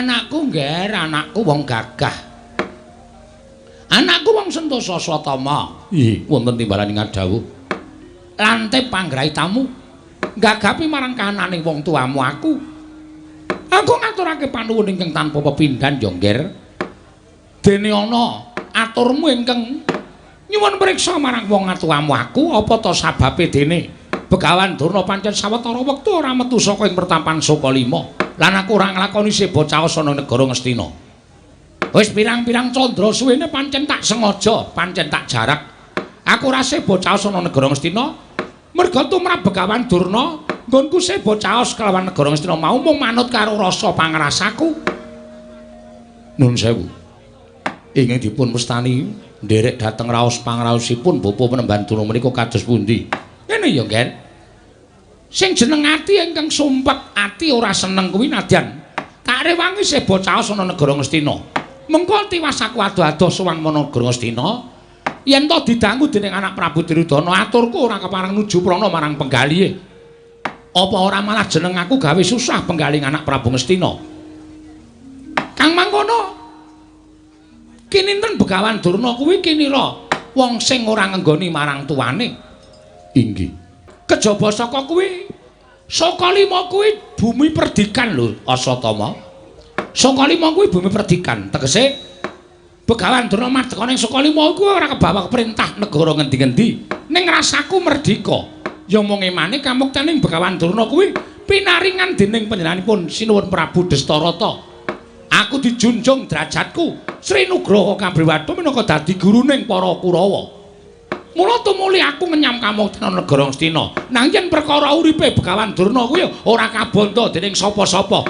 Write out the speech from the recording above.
Anakku, Ngger, anakku wong gagah. Anakku wong sentosa Swatama. Ih, wonten timbalan ing dawuh. Lantip panggraitamu gagapi marang kahanane wong tuamu aku. Aku ngaturake panuwun ingkang tanpa pepindhan ya, Ngger. Dene ana aturmu ingkang nyuwun priksa marang wong tuamu aku, apa ta sababe dene Begawan Durna pancen sawetara wektu ora metu saka ing pertapan Sukalima lan aku ora nglakoni seba caos ana negara Ngastina. Wis pirang-pirang candra suwene pancen tak sengaja, pancen tak jarak. Aku ora seba caos ana negara Ngastina merga tumrap Begawan Durna nggonku seba caos kelawan negara Ngastina mau mung manut karo rasa pangrasaku. Nun sewu. Ingin dipun mestani nderek dhateng raos pangraosipun Bapa Panembahan Durna menika kados pundi? Ngene ya, Ngger. Sing jeneng ati ingkang sumpek ati ora seneng kuwi nadyan tak rewangi seba caos ana negara Ngastina. Mengko tiwas aku ado-ado sowan marang negara Ngastina, yen to didangu dening anak Prabu Duryudana, aturku ora kepareng nuju prana marang penggalihe. Apa ora malah jeneng aku gawe susah penggalih anak Prabu Ngastina? Kang mangkono kininten Begawan Durna kuwi kinira wong sing ora ngenggoni marang tuane. Inggih. Kejaba saka kuwi, Sukalima kuwi bumi perdikan lho, Asatama. Sukalima kuwi bumi perdikan, tegese Begawan Durna madeka ning Sukalima kuwi ora kebawa perintah negara ngendi-ngendi. Ning rasaku merdika. Ya mung emane kamuktening Begawan Durna kuwi pinaringan dening panjenenganipun Sinuwun Prabu Destarata. Aku dijunjung derajatku Sri Nugraha Kabriwata minangka dadi guruning para Kurawa. Mula tumuli aku ngenyam kamukten negara Ngastina. Nanging yen perkara uripe Begawan Durna kuwi ora kabanda dening sapa-sapa.